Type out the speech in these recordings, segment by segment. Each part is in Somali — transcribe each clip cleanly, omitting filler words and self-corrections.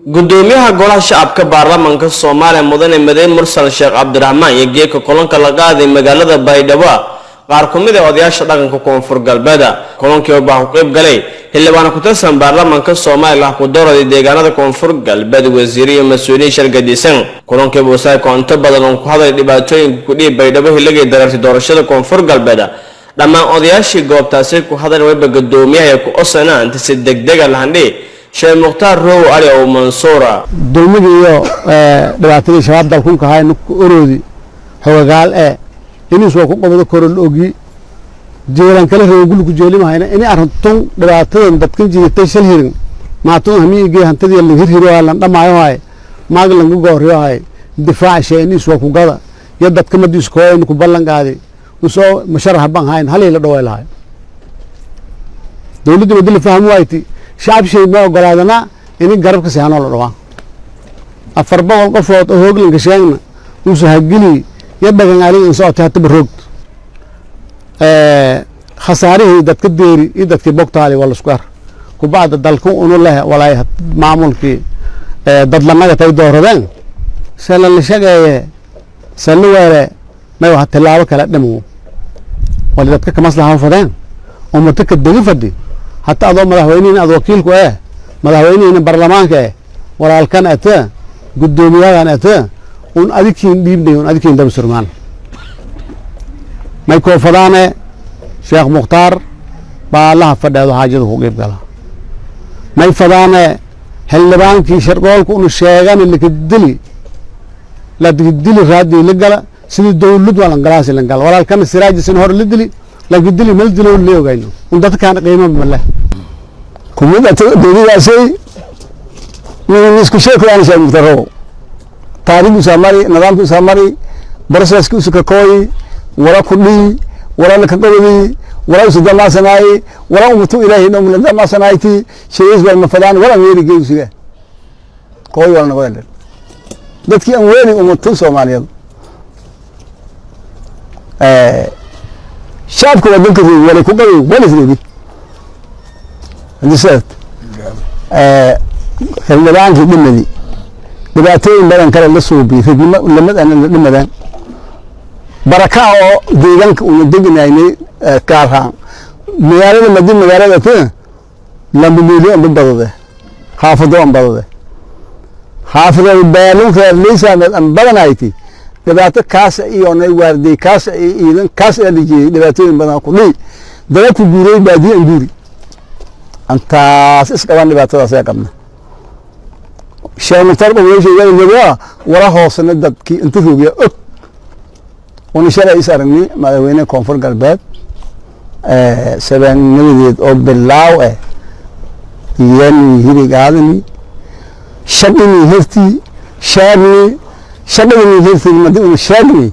Gudoomiyaha Golaha Shacabka Baarlamaanka Soomaaliya, Mudane Madey Mursal Sheekh Cabdiraxmaan, iyo geedka kulanka la qaaday magaalada Baydhabo qaar ku mid ah odayaasha dhaqanka Koonfur Galbeed. Kulankii baa ku qayb galay xildhibaano ku tirsan baarlamaanka Soomaaliya ku dooraday deegaanada Koonfur Galbeed, wasiir iyo mas-uuliyiin shargadisan. Kulankii buusaay koonto badan oo ku hadlay dhibaatooyinka kudhihi Baydhabo xilligii dareertay doorashada Koonfur Galbeed. Dhammaan odayaashii goobtaasi ku hadlan wayba gudoomiyaha ku osana inta si degdega lahandhi Sheekh Mukhtaar Row Ali oo Mansuura. Dulmigii iyo dhibaatadii Shabaab dalkunka ahay oroodi xogagaal ee inis waa ku qabado koro la ogi jeelan kala reebo gulku jeelimahayna ini arintun dhibaatadan dadkan jidatay shal hirin maatun hamiigee hantadii lan hirhiro lan dhamaayo hay maag langu gooriyo hay difaac shay inis waa ku gada iyo dadka madiis kooyin ku ballan qaadi usoo musharax baan hayn halii la dhaway lahay. Dowladda wadda la fahmi wayti, shacab shay ma ogolaadana ini garabka seexanoo la dhawaa 400 qofood oo hooglanka sheegna uusa hageli iyo dhagan alin in socotay hataba roogto khasaarihii dadka deeri iyo dadkii bogtaali waa lasku ar kubacda dalku unu leh walaay maamulkii dadlanaga tay dooradeen sala la shageeye sala weere may waxa tilaabo kala dhimo wali dadka kamaslaha fadeen ummado ka degi fadhi. Hata adoo madaxweynihin aad wakiilku eh, madaxweynihiina baarlamaanka eh, walaalkan ata guddoomiyadan ata un adikiin dhiibnay un adikiin daba surmaan may koofadaane. Sheekh Mukhtaar baalaha fadheedo xaajada ku qeyb gala may fadaane. Xildhibaankii sharqoolka unu sheegani lakadili ladikadili raadii la gala sidii dowlad waa langalaasi langala. Walaalkana siraajisin hore la dili lakadili mal dilo la ogayno un dadkaan qiimo male. Kumid dowladaasay isku sheekayaan. Sheekh Mukhtaar taariikhdiisaa mari, nidaamkiisaa mari, processkiisu ka kooyi wala ku dhii wala laka qobodii wala usu damaasanaay wala umatu ilaahi dhow la damaasanayti sheegays wal mafadaan wala weeri geesiga kooy wala naga dadkii aan weeri umatu Soomaaliyeed. Shacabka wadanka roog wala ku qabay wala isrogi hadii xildhibaankii dhimadi dhibaatooyin badan kale la suubi ragnimo lamad ana la dhimadaan baraka oo deegaanka una deganaynay gaarhaan magaalada madi magaalada ta lamba miilo anba badade xaafado an badade xaafado baalun reer liisaamed an badanayti dhibaato kaas iyo nay waarday kaas iyo iidan kaas ayaa la jeeyay dhibaatooyin badan ku dhihi daba ku guuray baadiye an guuri antaas isqabaan dhibaatadaas ayaa qabna. Sheekh Mukhtaar qowleysheegaa wala hoosena dadkii inta roogiya og una shalay is aragnay madaxweyne Koonfur Galbeed sabaannimadeed oo bilaaw eh yani hirigaadani shaqini hertii sheegni shaqadini hertii madi una sheegni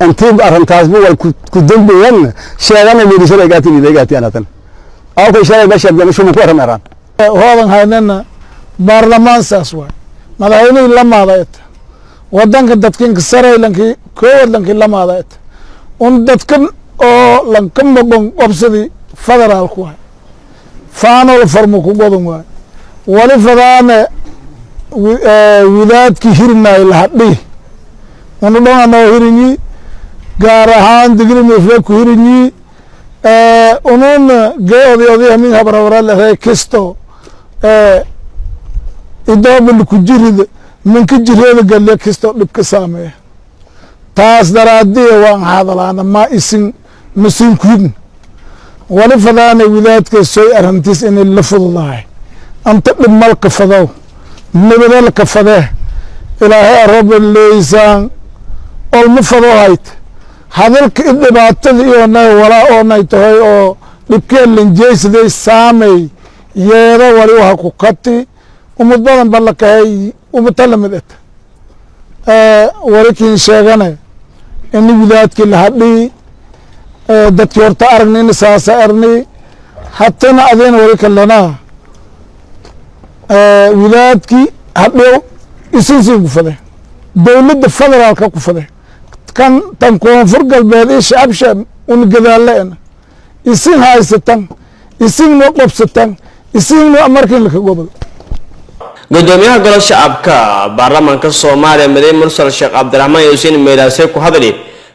intii arrintaasba wal ku dambeeyan sheegana miri shalay gaatini legaati anatan awkay shalay ba sheegdana shuma ku arran. Hoodan haynana baarlamaan saas waay madaxweynihii lamaada eta wadanka dadkinka saray lankii koowad lankii lamaada eta un dadkan oo lanka moqon qobsadii federaalku waay faanol farmu ku godon waay wali fadaane widaadkii hirnaay lahadhihi unu dhanganoo hirinyi gaar ahaan Digri Mifle ku hirinyi ununa gee oday oday min habarhabarale kisto idooba ku jirida minka jireeda galya kisto dhibka saameeya. Taas daraadiya waan hadalaana ma isin masin kuhidn wali fadaana widaadka soy arrintiis inay la fududahay anta dhib malka fadow nabadalka fadee ilaahay aroba leysaan olma fado hayt hadalka i dhibaatada iyonay walaa oonay tahay oo dhibkee lanjeysaday saamey yeeda wali waha ku kati umad badan ba la kahay umata lamid eta wali kiin sheegane ini widaadkii lahadhii dadkii horta aragni ini saasa arni hatana adina wali kalenaa widaadkii hadhiw isinsiin ku fade dowladda federaalka ku fade kan tan Koonfur Galbeed i shacabsha un gadaalla ena isin haysatan isin noo qobsatan isin noo markin laka gobado. Gudoomiyaha Golo Shacabka Baarlamaanka Soomaaliya, Madey Mursal Sheekh Cabdiraxmaan Yuusin, meelaasay ku hadli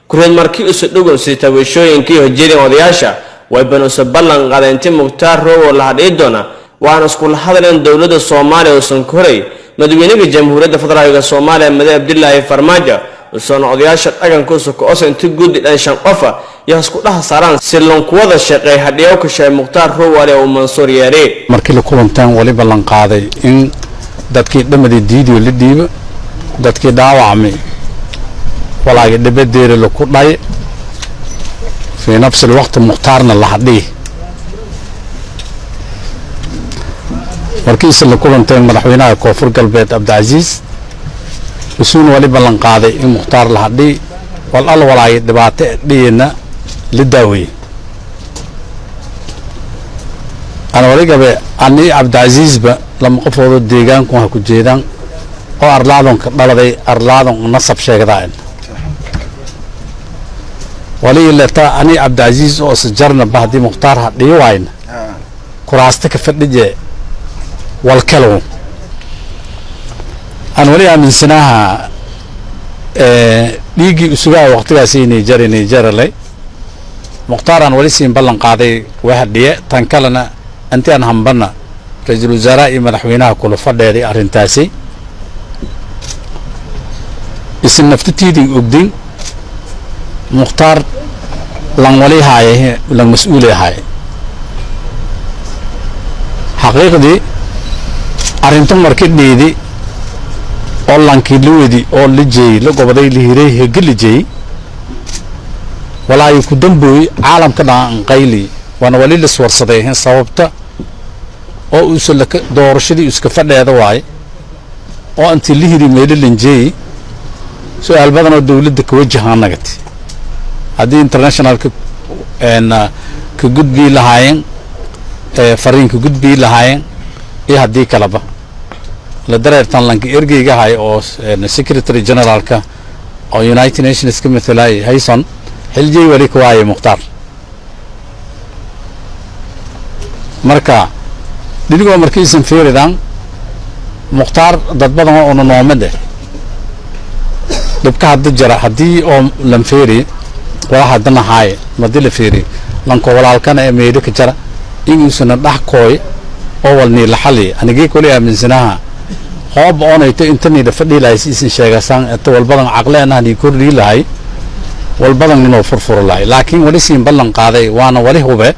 kureed markii usa dhugunsi tabashooyinkii hojeedeen odayaasha. Wayban usa ballan qaadeen inti Mukhtaar Robow la hadhiyi doona, waana iskula hadleen dowladda Soomaaliya uusan ku horay Madaxweynaha Jamhuuriyadda Federaalka Soomaaliya, Madax Cabdilaahi Farmaajo, usoona odayaasha dhaqanka usa ku-osa inti guddi dhan shan qofa iyo isku dhaha saaraan si lankuwada shaqeey hadhiyow ka sheegay Mukhtaar Robow Ali uu Mansuur yeedhay. Markii la kulantaan wali ballan qaaday in dadkii dhammadii diidiyo la dhiibo, dadkii dhaawacmay walaagii dhibadeeda laku dhay, fii nafsi alwaqti Mukhtaarna la hadhiyi. Markiise la kulanteen madaxweynaha Koonfur Galbeed Cabdicasiis, isuuna wali ballan qaaday in Mukhtaar la hadhiyi, wal al walaagii dhibaato dhiyina la daaweeyey. Ana waligabe ani Cabdicasiisba lama qofoodoo deegaanku ha ku jeedaan oo arlaadonka dhaladay, arlaadon nasab sheegdaa wali leta. Ani Cabdicasiis oo isjarnaba haddii Mukhtaar hadhiyi waayna kuraasta ka fadhije walkalow. Aan wali aaminsanaaha dhiiggii usugaha waqtigaasi Nigeria Nigeralay Mukhtaar aan wali siin ballan qaaday way hadhiye. Tan kalena inti aan hambana ra-iisul wasaaraha iyo madaxweynaha kula fadheeday arrintaasi isin naftatiidin ogdin. Mukhtaar lan wali haaye, lan mas-uuli haaye. Xaqiiqdii arrintan marki dhiidi oo lankii la wedi oo la jeeyey, la goboday, la hiray, hege la jeeyey, walaayo ku dambooy caalamka dhan anqayli waana wali liswarsaday sababta oo uusa laka doorashadii iska fadheeda waaye oo intii la hiri meelo lanjeeyey. Su-aal badan oo dawladda ka wajahaan nagati haddii internationalka ka gudbii lahaayeen, fariin ka gudbii lahaayeen iyo haddii kaleba la dareertan lanka ergeyga hay oo secretary generaalka oo United Nations ka mathalay Hayson xiljey wali ka waaye Mukhtaar. Marka dhinigoo markiisan fiiridan Mukhtaar dad badan oo una noomade dhibka hadda jira haddii oo lan feeri wala haddana haaye madii la feeri lanko walaalkana ee meydho ka jara inuusana dhax kooy oo walnii la xali. Anigii kuli aaminsanaha hoob oonayto intaniida fadhii lahay si isin sheegasaan inta walbadan caqleenahanii kordhii lahay, walbadan inuu furfuro lahay, laakiin wali siin ballan qaaday waana wali hube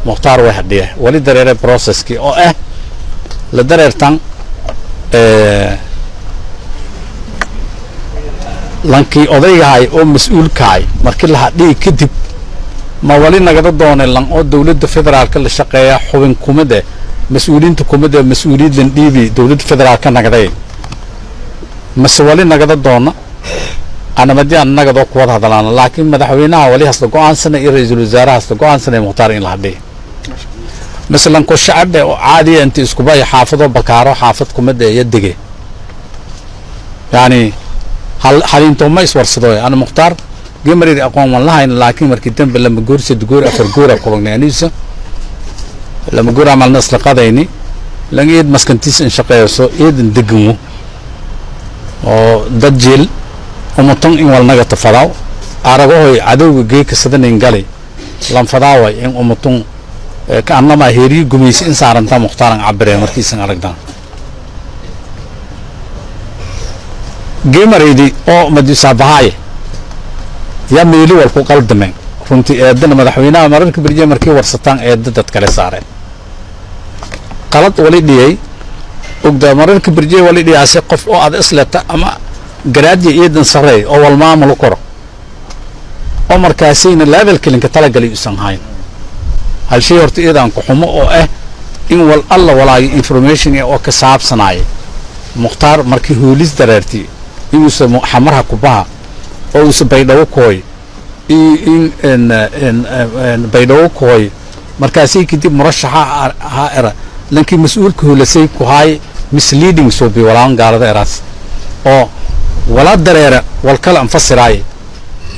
Mukhtaar way hadhiya. Wali dareere processkii oo ah la dareertan lankii odaygahay oo mas-uulkahay markii la hadhiyi kadib ma wali nagada doonay lan oo dawladda federaalka la shaqeeya, xubin kumid eh mas-uuliyiinta kumid ee mas-uuliyad lan dhiibi dawladda federaalka nagaday, mase wali nagada doona anamadii aan nagadoo kuwada hadalaana. Laakiin madaxweynaha wali hasla go-aansanay iyo ra-iisul wasaaraha hasla go-aansanay Mukhtaar in la hadhiyo, masalan ko shacab oo caadiya inta iskubay xaafadoo Bakaaro xaafad kumid ee iyo dege yani hal halinto ma iswarsado. Ana Mukhtaar gemaridi aqoon waan lahayn, laakiin markii dambe lama goor, sad goor, afar goor kulangnay anisa lama goor amalna isla qadayni lan eed maskantiis in shaqeeyso eedan deganwo oo dad jeel umatan in walnaga tafadaaw aragahoy cadowga geeka sadanin galay lan fadaaway in umatun ka annama heeriyi gumaysi in saarantaa Mukhtaaran cabiree markiisan aragtaan gemaraydi oo madisaabahaye yaa meeli wal ku qaldameen. Runtii eedana madaxweynaha mararka berje markii warsataan eedda dad kale saareen qalad wali dhiyey ogda mararka berje wali dhiyaase qof oo aad isleta ama garaadya eedan sarreey oo wal maamul koro oo markaasina level kelinka talagalay usan hayn. Hal shay horta eedan ku xumo oo ah in wal alla walaayo information oo ka saabsanaya Mukhtaar markii hoolis dareertay inuusan xamarha kubaha oo uusan Baydhabo kooy in Baydhabo kooy markaasay kadib murashaxa ha era lankii mas-uulka hoolasay ku haay misleading suubi walaan gaalada eraas oo wala dareera wal kala anfasiraay.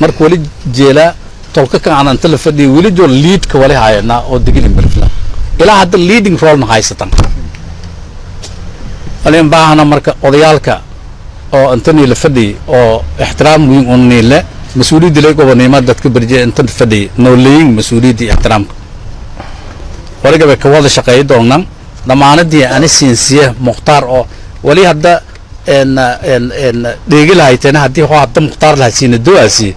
Marka wali jeelaa tolka kan aan inta la fadhiyo weli joo leadka wali haayana oo digilin barfla ilaa hadda leading role na haysatan. Walin baahana marka odayaalka oo intanii la fadhiyay oo ixtiraam weyn u niile mas-uuliyadda lay gobonimo dadka berje intan fadhiyay nooleeyin mas-uuliyadda ixtiraamka waligaba ka wada shaqeey doonaan dhammaanadii ani siinsiye Mukhtaar oo wali hadda en en en dheegi lahayteen haddii hoo hadda Mukhtaar laha siina do'aasi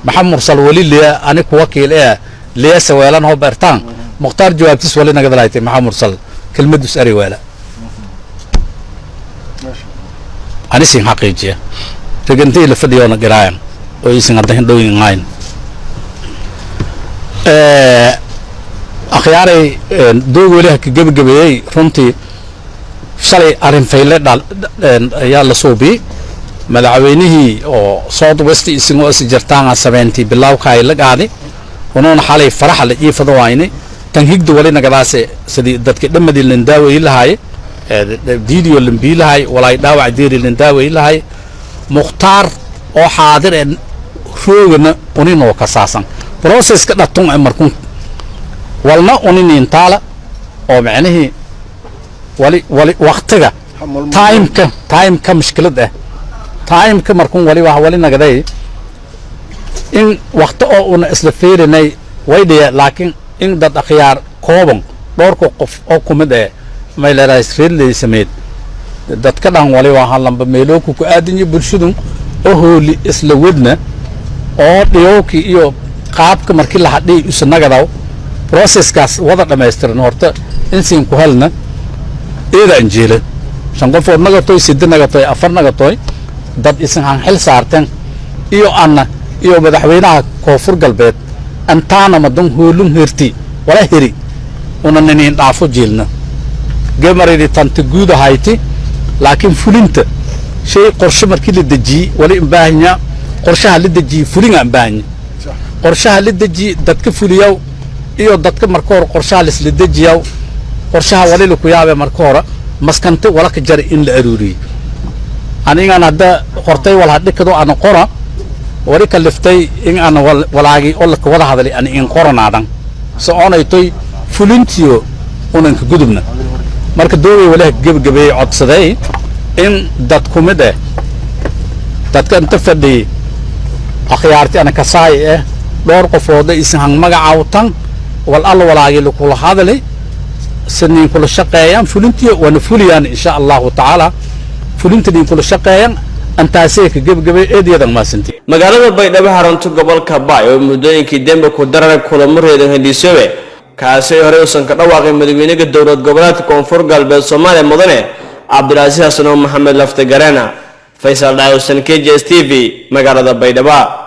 Maxamed Mursal wali liya ani ku wakiil ee liya saweelan hoo beertaan Mukhtaar jawaabtiis wali nagada lahaytay Maxamed Mursal kelmadus ari weela ani siin xaqiijiya regantii la fadhiyoona garaayan oo isin hadda hindhowin ngayn akhyaaray doog weli ha ka gebagabeeyey. Runtii shalay arrin fayle dhal ayaa la suubiyey madaxweynihii oo South West isingoo is jirtaanga sameyntii bilawka ay la qaaday unuuna xalay faraxa la jiifado wayne tan higda wali nagadaase sidii dadka dhammadii lan daaweyi lahaay diidiyo lan bii lahay walaay dhaawac deeri lan daaweyi lahay Mukhtaar oo xaadir ee roogana uninoo kasaasan processka dhatun ee markun walna uninin taala oo macnihii wali wali waqtiga timeka mushkilad ah timeka markun wali wax wali nagaday in waqti oo una isla fiirinay way dhiya, laakiin in dad akhyaar kooban dhowrka qof oo kumid eh may leedahay reerley sameyd dadka dhan wali waa lamba meelooku ku aadanya bulshadu oo hooli isla wadna oo dhiyowkii iyo qaabka markii la hadhay usanagadaw processkaas wada dhammaystiran horta insiin ku helna eeda anjeela shan qofood nagatoy, sidde nagatoy, afar nagatoy, dad isin han xil saarteen iyo anna iyo madaxweynaha Koonfur Galbeed antaana madan hoolun herti wala heri una ninin dhaafo jiilna gemaridi tanta guud ahayti, laakiin fulinta shay qorshe markii la dejiyey wali imbaahanya qorshaha la dejiyey fulinga imbaahanya qorshaha la dejiyey dadka fuliyaw iyo dadka marka hore qorshaha laisla dejiyaw qorshaha wali laku yaabe marka hore maskanta wala ka jara in la aruuriyey anigaan hadda qortay wal hadhikado ana qora wali kaliftay in ana walaagi oo laka wada hadlay ani in qoranaadan soconaytoy fulintiyo unanka gudubna marka doogay wali gebagabeeyey codsaday in dad ku mid ah dadka inta fadhiyey akhyaarti ana kasaay ah dhowr qofooda isin hang magacaawtan wal alla walaagii lakula hadlay sinin kula shaqeeyaan fulintiyo waana fuliyaan insha Allahu tacaala fulinta nin kula shaqeeyaan antaasay ka gebagabay eedayadan maasanti. Magaalada Baydhabo, xarunta gobolka Baay, oo muddooyinkii dembe ku darar kulamo reedan hindhiisoobe kaasi ay horey uusan ka dhawaaqay madaxweynaha dowlad goboleedka Koonfur Galbeed Soomaaliya mudane Cabdilcasiis Xasan oo Maxamed Laftagarena. Faysal Dhaawsan, KJS TV, magaalada Baydhabo.